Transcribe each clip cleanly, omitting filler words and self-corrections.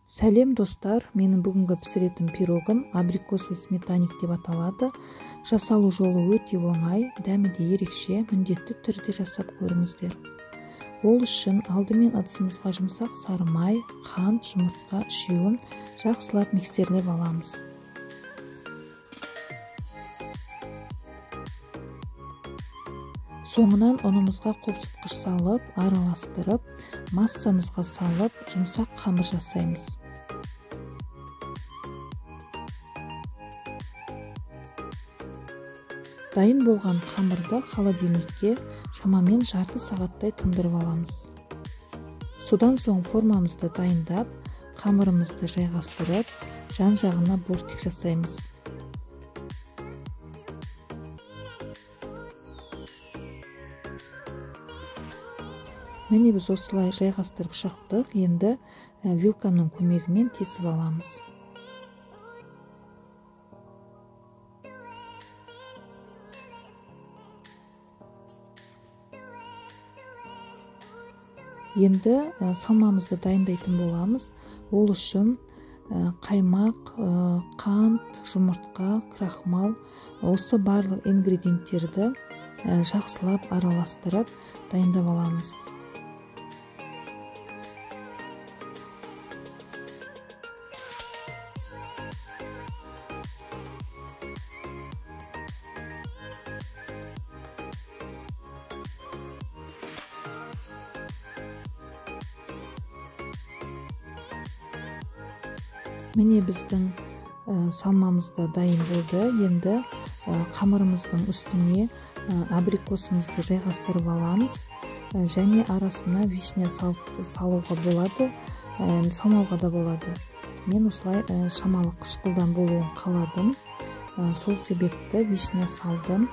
Сәлем достар, менің бүгінгі пісіретін пирогым абрикосовый сметанник деп аталады. Жасалу жолы өте оңай, дәмі де ерекше, міндетті түрде жасап көріңіздер. Ол үшін алдымен ыдысымызға жұмсақ сары май, қант, жұмыртқа үшеуін жақсылап миксерлеп аламыз. Соңынан ұнымызға қопсытқыш салып, араластырып, массамызға салып, жұмсақ қамыр жасаймыз. Дайын болған қамырды холодильникке шамамен жарты сағаттай тындырып аламыз. Содан соң формамызды дайындап, қамырымызды жайғастырып, жан-жағына бортик жасаймыз. Міне біз осылай жайғастырып шықтық. Енді вилканың көмегімен тесіп аламыз. Енді салмамызды дайындайтын боламыз. Ол үшін қаймақ, қант, жұмыртқа, крахмал, осы барлық ингредиенттерді жақсылап араластырып дайындап аламыз. Міне біздің салмамыз да дайын болды. Енді қамырымыздың үстіне абрикосымызды жайғастырып аламыз және арасына вишня салуға болады, салмауға да болады. Мен осылай шамалы қышқылдан болуын қаладым. Сол себепті вишня салдым.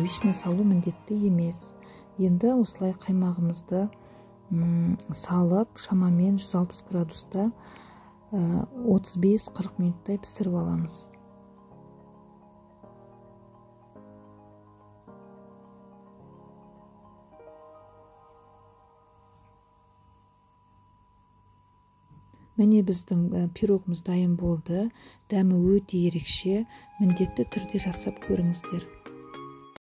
Вишня салу міндетті емес. Енді осылай қаймағымызды салып, шамамен 160 градуста 35-40 минуттай пісіріп аламыз. Міне біздің пирогымыз дайын болды. Дәмі өте ерекше, міндетті түрде жасап көріңіздер.